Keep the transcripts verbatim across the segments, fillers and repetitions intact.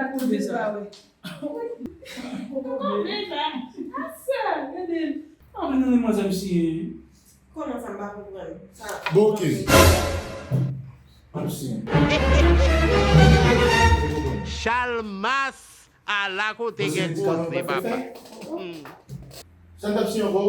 Kote sa? Kote sa? Asa, gade l. Ah, men non, manzè, m siyen. Kòman sa, m pa konprann? Sa, bon, ok. M siyen. Chalmas, ala kote gen koze, papa. Sa n t ap siyen ankò?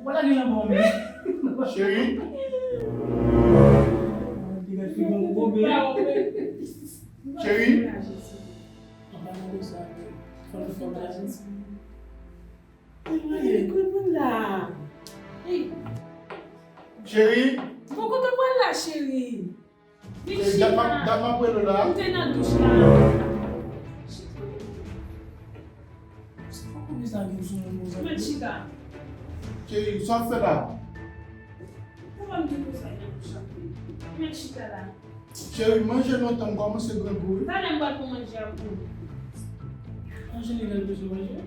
Ou pa lage l anba w menm. Cheri. Cheri. Cheri. Bon, kote w pral la, cheri? Vin chita. Dat m ap, dat m ap rele w la. M te nan douch la. Chita. Sa pa konnen sa gen sou moun konsa. Mwen chita. Cheri, sa w ap fè la? Papa m te konsa nan douch la. Mwen chita la. Cheri, manje lontan, m kòmanse grangou wi. Talè m pral pran manje a pou ou. Manje li lè l bezwen manje.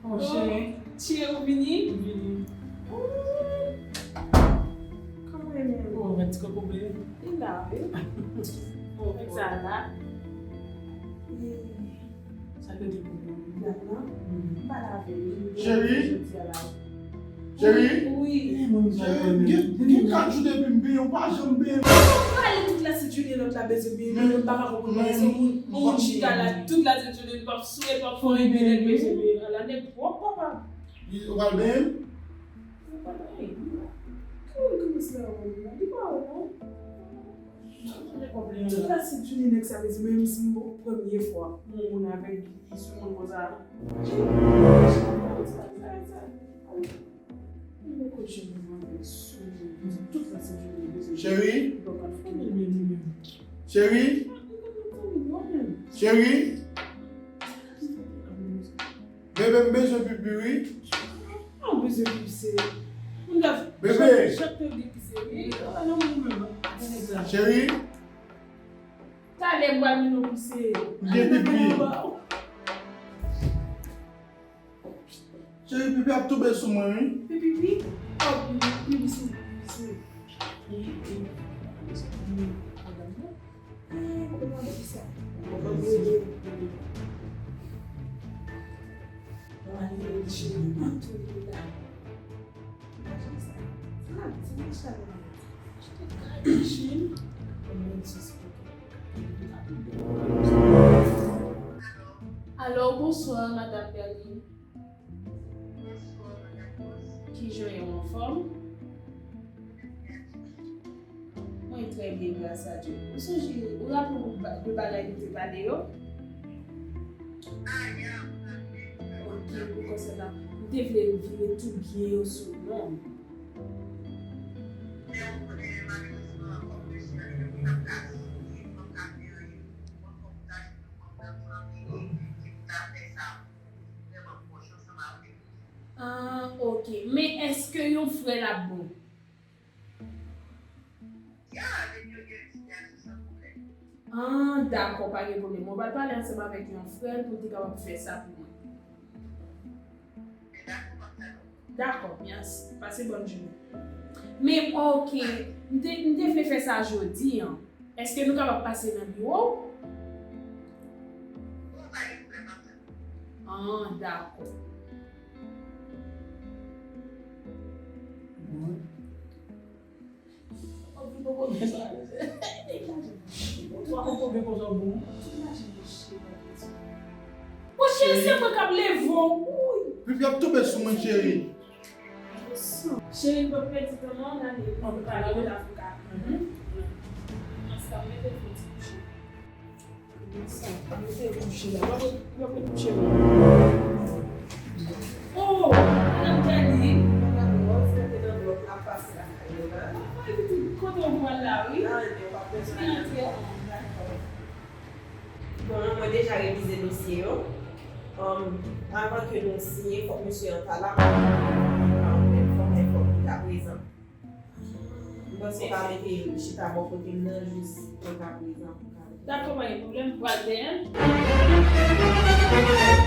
Oh, cheri. Cheri, ou vini? M vini. Ooh. Kòman e menm? Oh, mwen ti kòkòbe. Li la, wi. Oh, sa la. Sa te di pou mwen. Cheri. Cheri. Wi. Cheri, gen, gen kat jou depi m benyen, ou pa janm benyen. Ou pale tout la sèt jounen lòt la bezwen benyen, men m pa ka konprann bagay sa. Yon moun, yon moun chita la tout la sèt jounen, li p ap swete, li p ap fè anyen, benyen, bezwen benyen. Ala nèg twòp, papa. Ou pral benyen? Ou pral benyen? Kòman, kòman se la, ou la? Li pa wè, non? Tout la sèt jounen nèg sa bezwen, menm si m premye fwa m wè yon moun avèk li sou moun konsa. Cheri. Cheri. Cheri. Bebe, m bezwen pipi wi. Ou bezwen pise. Bebe. Chak te di pise wi. Cheri. Talè m pral mennen w pise. M gen pipi. Cheri, pipi ap tonbe sou mwen wi. Pipi, pipi. Oh, pipi, pipi sou, pipi sou. Alo, bonswa, Madanm Berline. Kijan w ye, ou anfòm? Mwen trè byen, gras a Dye. Ou sonje, ou raple w de bagay nou te pale yo? Ok, pou konsènan, m te vle vire tou byen yo sou non. Ah, ok. Men èske yon frè l ap bon? Ah, dakò, pa gen pwoblèm. Mwen pral pale ansanm avèk yon frè l pou l te kapab fè sa pou mwen. Dakò, mèsi. Pase bòn jounen. Men, ok, m te, m te vle fè sa jodi an. Èske nou kapab pase nan biwo w? Ah, dakò. Ou twa kòkòbe konsa bon. Bon, cheri, se mwen k ap leve w. Pipi ap tonbe sou mwen, cheri. Cheri, n p ap pèdi tan non, n ale. N ale. Ansanm, mete l fè ti kouche. Ansanm, mete l kouche la. W ap, w ap kouche la. Oh, madanm Dani. Madanm Rose, mete nan blòk la, pase. Wi. Bon, mwen deja revize dosye yo. Um, avan ke nou siyen, fòk mesye an ta la. Um, men fòk, men fòk li ta prezan. M panse w ka mete chita bò kote m nan jis pou l ta prezan. Dakò, pa gen pwoblèm. Pral benyen.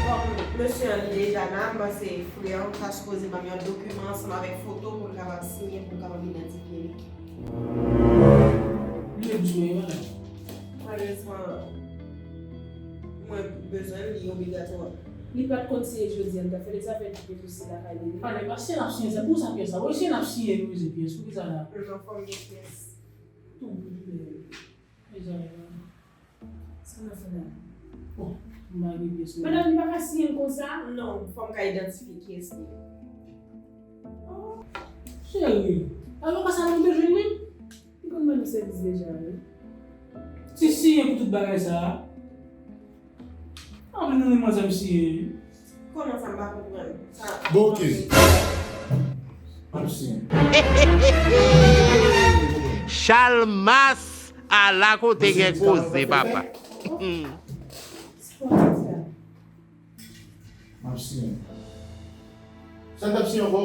Kòm mesye an li deja la, m panse frè an ta sipoze ban m yon dokiman ansanm avèk foto pou l kapab siyen, pou l kapab idantifye li. Li bezwen, madanm. Malerezman, mwen bezwen li obligatwa. Li pa t konn si e jodi a li t ap fè l, e sa fè l kite sou si lakay li. Ale, pa si n ap siyen, se pou sa pyès la. Wi, si n ap siyen, nou bezwen pyès. Pou ki sa la? Non, fò m gen pyès. Tou bout pyès. Mezanmi, sa n ap fè la? Bon, m pa gen pyès, non. Madanm, li pa ka siyen l konsa? Non, fò m ka idantifye kiyès li ye. Oh, cheri, avoka sa nou bezwen menm? Li konn ban nou sèvis deja, wi. Ti siyen pou tout bagay sa a. Anpil nou menm manzè m siyen. Kòman sa, m pa konprann. Sa, bon, ok. Ann siyen. Chalmas, ala kote gen koze, papa. M ap siyen. Sa n t ap siyen ankò?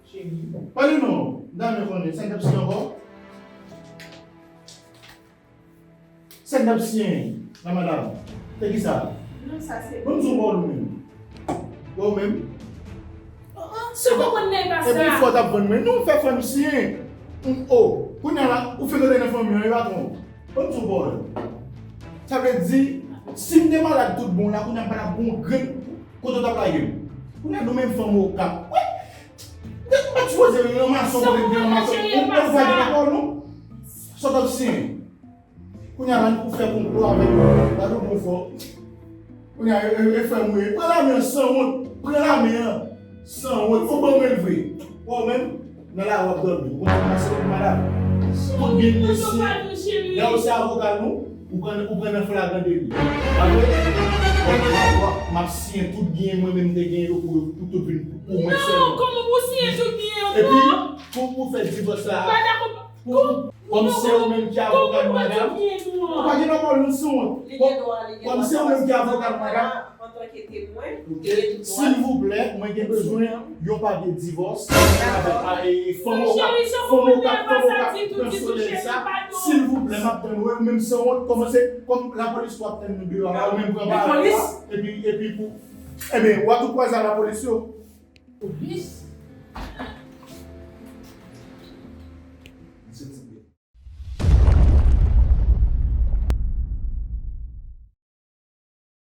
Cheri. Pale non, dam yo konnen, sa n t ap siyen ankò? Sa n t ap siyen la, madanm? Se ki sa? Non, sa se. Ban m di w pawòl ou menm. Wè w menm? Se konprann nèg la sa. Epi fò w t ap vann mwen. Non, fè fò n siyen. O, kounye a la, ou fèk antre nan fanmi an, e patwon. Ban m di w pawòl. Sa vle di, si m te malad tout bon la, kounye a m pa t ap gon grenn kote w t ap lage m. Kounye a nou menm fanm Okap. Wi! M pa t sipoze ranmase w kote m te ranmase w. Ou pa vale nan kò w non. Sa w t ap siyen. Kounye a la, ou fè konplo avèk mwen. Gade yon bon fò. Kounye a, e, e, e frè m ou ye. Pran lame an sanwont. Pran lame an sanwont. Ou ban mwen l vre. Wè w menm, nan lari w ap dòmi. Ou konn sa k pase, madanm? Tout byen nou te siyen. Lè ou se avoka nou, ou pran, ou pran nan flagran deli. Pa vre? Wè, m ap, m ap siyen tout byen mwen menm te genyen yo pou, pou tout vin pou mwen sèlman. Non, kòman pou siyen tout byen yo? Epi, pou, pou fè divòs sa a, Kòm se ou menm ki avoka nou, madanm, ou pa gen dwa pale nou sanwont. Kòm se ou menm ki avoka nou, madanm, silvouplè, mwen gen bezwen yon papye divòs avèk, e, fanm Okap, fanm Okap, fanm Okap, pran solèy sa. Silvouplè, m ap tann ou, ou menm sanwont, kòmanse, kòm lapolis w ap tann nou deyò a, ou menm pran bagay la, epi, epi pou, ebyen, w a tou kwaze a lapolis yo. Polis?